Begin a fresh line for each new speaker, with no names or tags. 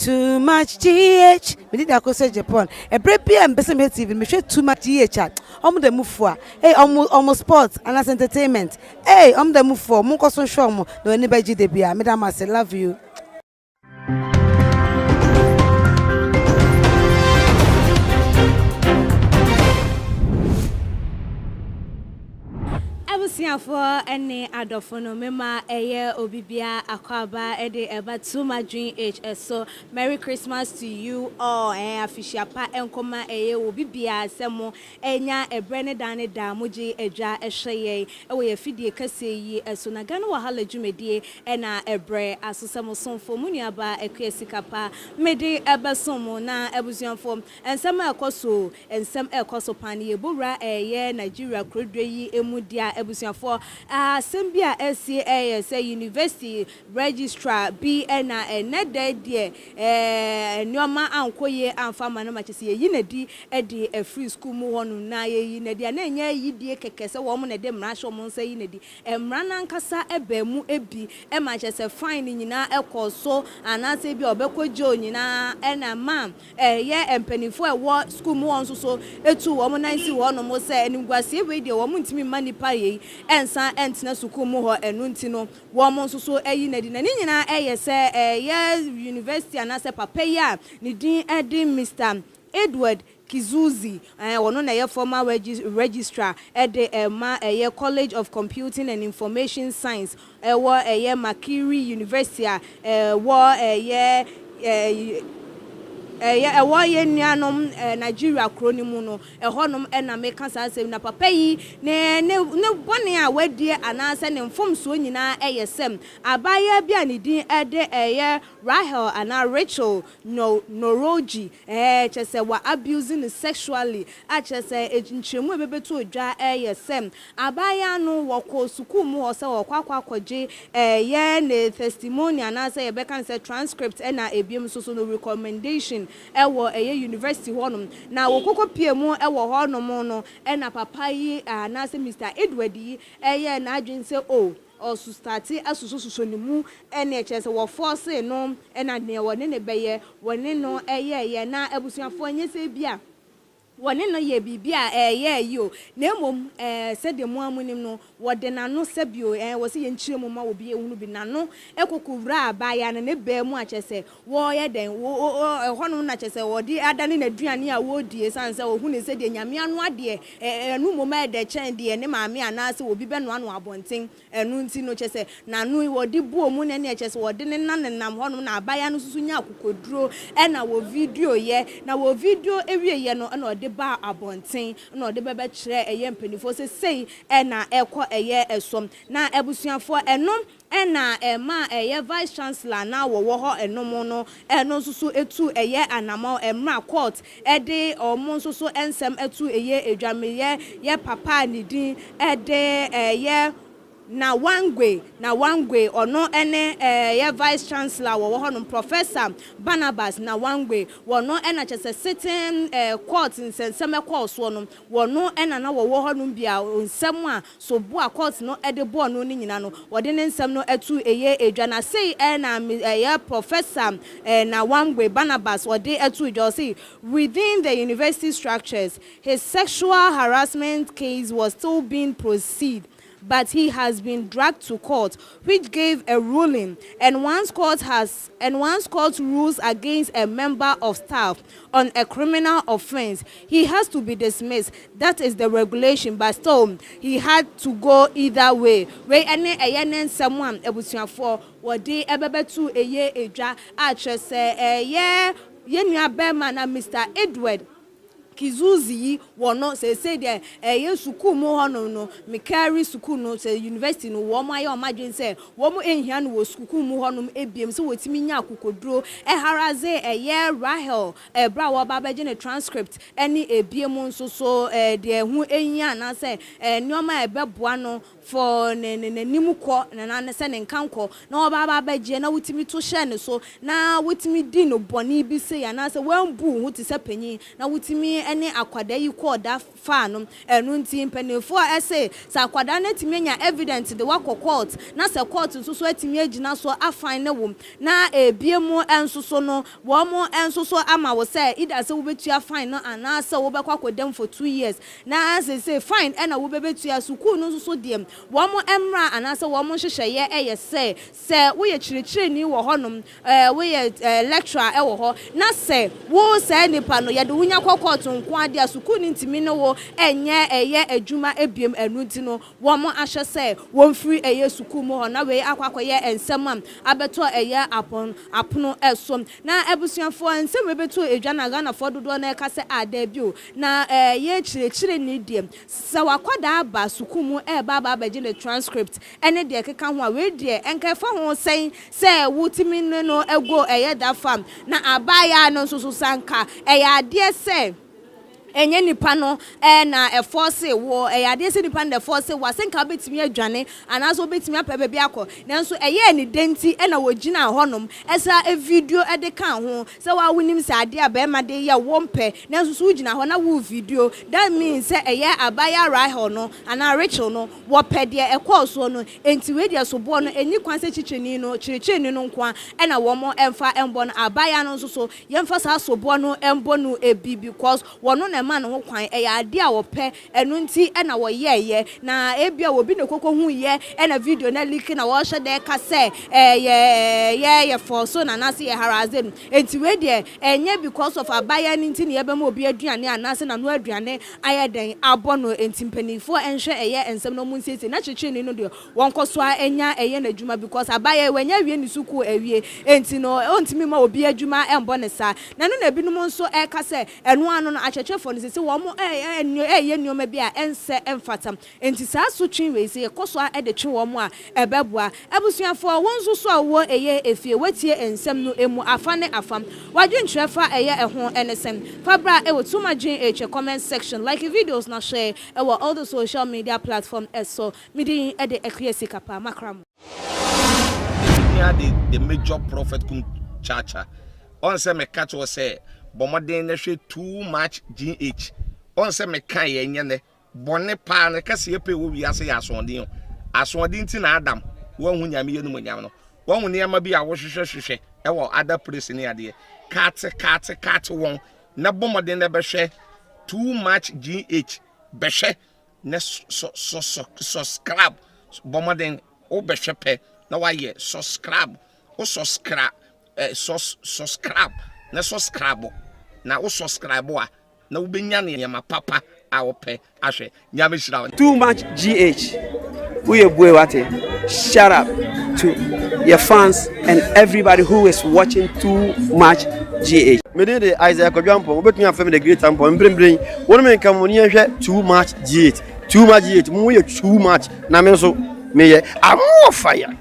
Too Much GH. Mede de akɔ sɛ Japan. Ɛberɛ bi a mpɛ sɛ mehwɛ TV no, mehwɛ Too Much GH a, ɔmo da mu fo a. Hey, ɔmo sport anaasɛ entertainment. Hey, ɔmo da mu fo. Mo nkɔ so nhwɛ ɔmo na w'ani bɛgye da bi a. Meda mo ase. Love you.
Abusuafoɔ ne adɔfo no, mema ɛyɛ obi biara akwaaba de ɛba Too Much Dream Age so. Merry Christmas to you all. Afihyia pa nkɔma ɛyɛ obi biara sɛ mo ɛnya ɛbrɛ ne da ne da mogye adwa ɛhwɛ yɛn ɛwɔ yɛ fidie kɛseɛ yi so. Na Ghana Wahala dwumadie ɛna ɛbrɛ aso sɛ mo somfo mo nuaba Akua Sikapa mede ɛbɛsom mo. Na abusuafoɔ, nsɛm a ɛkɔ so, nsɛm ɛkɔ so paa no, yɛbɔwura ɛyɛ Nigeria kurodua yi mu di a, abusuafoɔ, asɛm bi a ɛsi ɛyɛ sɛ university registrar bi ɛna ɛnɛ da deɛ nneɛma ankɔ yie amfa ama no ma kyɛ sɛ yɛyi n'adi ɛde afiri school mu hɔnom. Na yɛyi n'adi a, na ɛnyɛ yidie kɛkɛ sɛ wɔn na ɛde mmara hyɛ wɔn nsa yi n'adi. Mmara n'ankasa ɛbɛn mu ebi ɛma kyɛ sɛ fine nyinaa ɛkɔ so anaasɛ bi a ɔbɛkɔ jail nyinaa, ɛna ma ɛyɛ mpanimfoɔ a ɛwɔ school mu hɔ nso so etu wɔn nan si hɔnom sɛ animguaseɛ wei deɛ, wɔn ntumi mma nipa yei ɛnsan ɛntena sukuu mu hɔ. Ɛno nti no, wɔn nso so ɛyi n'adi. Na ne nyinaa ɛyɛ sɛ ɛyɛ university anaasɛ papa yi a ne din ɛde Mr Edward Kizuzi, wɔno na ɛyɛ former registrar ɛde ɛma ɛyɛ College of Computing and Information Science ɛwɔ ɛyɛ Makerere University a ɛwɔ ɛyɛ ɛɛ ɛyɛ ɛwɔ yɛn nuanom Nigeria kuro no mu no. Ɛhɔnom ɛna meka saa asɛm. Na papa yi ne bɔne a wadie anaasɛ ne mfomsoɔ nyinaa ɛyɛ sɛm abaayewa bi a ne din ɛde ɛyɛ Rahel anaa Rachel no Noroji, kyerɛ sɛ wa abuse no sexually, a kyerɛ sɛ nkyerɛmu a ɛbɛbɛto odwa ɛyɛ sɛm abaayewa no wɔkɔ sukuu mu hɔ sɛ wɔkɔ akɔgye ɛyɛ ne testimony anaasɛ yɛbɛka no sɛ transcript, ɛna ebiem nso so no recommendation ɛwɔ ɛyɛ university hɔnom. Na wɔkɔkɔ pie mu ɛwɔ hɔnom no, ɛna papa yi anaasɛ Mr Edward yi ɛyɛ n'adwene sɛ o ɔso start asosososo ne mu, ɛne ɛkyerɛ sɛ wɔfɔɔse no, ɛna nea wɔne ne bɛyɛ wɔne no ɛyɛɛyɛ. Na abusuafoɔ, nyɛ sɛ bi a wɔne no yɛ biribi a ɛyɛ yi o, na mmom sɛdeɛ mo amu nim no, wɔde n'ano sɛbio wɔsɛ yɛnkyerɛ mu ma obi ehunu bi n'ano ɛkɔkɔ wura abaayewa no ne bɛn mu, akyɛ sɛ wɔyɛ dɛn wɔ ɛhɔnom, na kyerɛ sɛ wɔde adane n'aduane a wɔredi, esan sɛ ohun ne sɛ deɛ Nyame ano adeɛ ɛnu mmom ɛdɛ kyɛn deɛ ne maame anaasɛ obi bɛnoa no abɔnten. Ɛno nti no, kyerɛ sɛ n'ano wɔde buo mu na ɛne kyerɛ sɛ wɔde ne nan nenam hɔnom, na abaayewa no nso nya akokoduro ɛna wɔ video yɛ, na wɔ video ewie yɛ no, ɛna ɔde ba abɔnten, ɛna ɔde bɛbɛkyerɛ ɛyɛ mpanimfoɔ sɛ sei ɛna ɛkɔ ɛyɛ ɛsɔm. Na abusuafoɔ, ɛno ɛna ɛma ɛyɛ vice chancellor na wɔwɔ hɔ ɛnom no, ɛno nso so etu ɛyɛ anamɔ ɛmra court ɛde ɔmo nso so nsɛm ɛtu ɛyɛ edwameyɛ yɛ papa ne din ɛde ɛyɛ Nawangwe. Nawangwe, ɔno ɛne ɛyɛ vice chancellor wɔwɔ hɔnom, Professor Barnabas Nawangwe. Wɔno ɛna kyerɛ sɛ sitting court nsɛnsɛm ɛkɔɔ soɔ no, wɔno ɛna na wɔwɔ hɔnom bi a nsɛm a sobo a court no ɛde bɔɔ no ne nyinaa no, wɔde ne nsɛm no ɛto ɛyɛ edwa. Na sei ɛna ɛyɛ Professor Nawangwe Barnabas wɔde ɛto edwa. Ɔse within the university structures, his sexual harassment case was still being proceed, but he has been dragged to court, which gave a ruling. And once court rules against a member of staff on a criminal offence, he has to be dismissed. That is the regulation, but still he had to go either way. Wei ɛne ɛyɛ ne nsɛm a abusuafoɔ wɔde ɛbɛbɛto ɛyɛ edwa, a kyerɛ sɛ ɛyɛ yɛn nua bɛrima na Mr Edward Kizuzi yi wɔ no sese deɛ ɛyɛ sukuu mu hɔnom no, Makerere sukuu no, sɛ university no, wɔn ayɛ wɔn adwene sɛ wɔn ehia no wɔ sukuu mu hɔnom ebiem sɛ wɔtumi nya akokoduro ɛharass ɛyɛ Rahel ɛbrɛ a wɔba abɛgye ne transcript, ɛne ebiem nso so deɛ ɛho ehia anaasɛ nneɛma a ɛbɛboa no for ne ne n'anim kɔ na na sɛ ne nka nkɔ na wɔba aba abɛgye, na wotumi to hyɛ ne so na wotumi di no bɔne bi se anaasɛ wɔambu wo ho te sɛ panyin na wotumi wotumi ne akwadaa yi kɔɔ da faa no. Ɛno nti mpanimfoɔ se sɛ akwadaa no atumi anya evidence de wakɔ court na sɛ court nso so atumi agyina so afan ne wo na ebie mu nso so no wɔn nso so ama wo sɛ either sɛ wobɛtua fine no anaasɛ wobɛkɔ akɔdam for 2 years. Na sese fine ɛna wobɛbɛtua. Sukuu no nso so deɛ, wɔn mmra anaasɛ wɔn nhyehyɛeɛ ɛyɛ sɛ woyɛ kyerɛkyerɛni wɔ hɔnom, woyɛ lecturer ɛwɔ hɔ na sɛ wo saa nipa no yɛde wonya kɔ court nko adeɛ a, sukuu no ntumi ne wo ɛnyɛ ɛyɛ adwuma ebiem. Ɛno nti no wɔn ahyɛ sɛ wɔn firi ɛyɛ sukuu mu hɔ na wei akɔ akɔyɛ nsɛm a abɛtɔ ɛyɛ apɔn apono ɛso. Na abusuafoɔ, nsɛm wei bɛto edwa na Ghanafoɔ dodoɔ na ɛka sɛ ada bio na yɛ kyerɛkyerɛni deɛ, sɛ wakɔdaa aba sukuu mu ɛɛba aba abɛgye ne transcript ɛne deɛ ɛkeka ho a, wei deɛ ɛnka ɛfa ho sɛn sɛ wotumi ne no ego ɛyɛ da fam na abaayaa no nso so sanka ɛyɛ adeɛ sɛ ɛnyɛ nipa no ɛna ɛfɔɔse wɔ, ɛyɛ adeɛ sɛ nipa no na ɛfɔɔse wɔ asɛnka wobɛtumi adwane anaasɛ wobɛtumi apɛ baabi akɔ, nanso ɛyɛ ne denti ɛna wɔgyina hɔnom ɛsa video ɛde ka ho sɛ waa wonim sɛ adeɛ a bɛrima de yɛ wɔn pɛ, nanso so wogyina hɔ na wo video. That means sɛ ɛyɛ abaayewa Rahel no anaa Rachel no wɔpɛ deɛ ɛkɔɔ soɔ no. Enti wei deɛ, soboɔ no ɛnyi kwan sɛ kyikyɛni no, kyerɛkyerɛni no nko a ɛna wɔn ɛmfa ɛmbɔ no, abaayewa no nso so yɛmfa saa soboɔ no ɛmbɔ no ebi because wɔn na ɛma ne ho kwan. Ɛyɛ adeɛ a wɔpɛ, ɛno nti ɛna wɔyɛɛyɛ na ebia obi na koko hu yɛ ɛna video na leak na wɔhyɛ dɛ ka sɛ ɛyɛ yɛ fɔ so na anaasɛ yɛ harass no. Enti wei deɛ, ɛnyɛ because of abaayewa no nti na yɛbɛma obi aduane anaasɛ n'ano aduane ayɛ dɛn abɔ no. Enti mpanimfoɔ nhwɛ ɛyɛ nsɛm na wɔn nsiesie na kyerɛkyerɛni no deɛ, wɔn so a ɛnya ɛyɛ n'adwuma because abaayewa wɔnya awie ne sukuu awie, enti no ɔntumi ma obi adwuma ɛmbɔ ne saa. Na ɛno na ebinom nso ɛka sɛ ɛno ano no akyerɛkyerɛfoɔ no sisi wɔn ɛyɛ nneɛma bi a ɛnsɛ ɛmfata, nti saa sotwe wei sɛ yɛkɔ so a ɛde twe wɔn a ɛbɛboa. Abusuafoɔ, wɔn nso so a wɔwɔ ɛyɛ efie, wɔatie nsɛm no emu afa ne afa, wadwenkyerɛ fa ɛyɛ ɛho ɛne sɛm fa bra ɛwɔ Tuma GH comment section. Like videos na share ɛwɔ all the social media platform. Ɛso mede ɛde ɛkua sika pa makra mo.
The major prophet kum chacha ɔn sɛ meka kyerɛ sɛ bɔ mmɔden na hwɛ Too Much GH. Ɔn sɛ meka yɛ nyɛ nɛ bɔne paa no kɛseɛ pɛ wɔ wiase yɛ asoɔden o. Asoɔden nti na Adam wɔnhu Nyame yɛ no mu nyam no, wɔnhu nneɛma bi a wɔhwehwɛ hwehwɛ ɛwɔ other place ne adeɛ kaate kaate kaate wɔn na bɔ mmɔden na bɛhwɛ Too Much GH, bɛhwɛ na subscribe. Bɔ mmɔden wobɛhwɛ pɛ na wayɛ subscribe, wo subscribe subscribe na subscribe na wo subscribe a na wobɛnya nneɛma papa a wopɛ ahwɛ. Nyame hyira wo.
Too Much GH, woyɛ bue wate. Shout out to your fans and everybody who is watching Too Much GH.
Mede de Isaiah Kwadwo, wobɛtumi afɛ me the great Ampɔn. Mprempren wɔn mi nka mo ni yɛhwɛ Too Much GH. Too Much GH mo yɛ too much na me nso meyɛ amoɔ fire.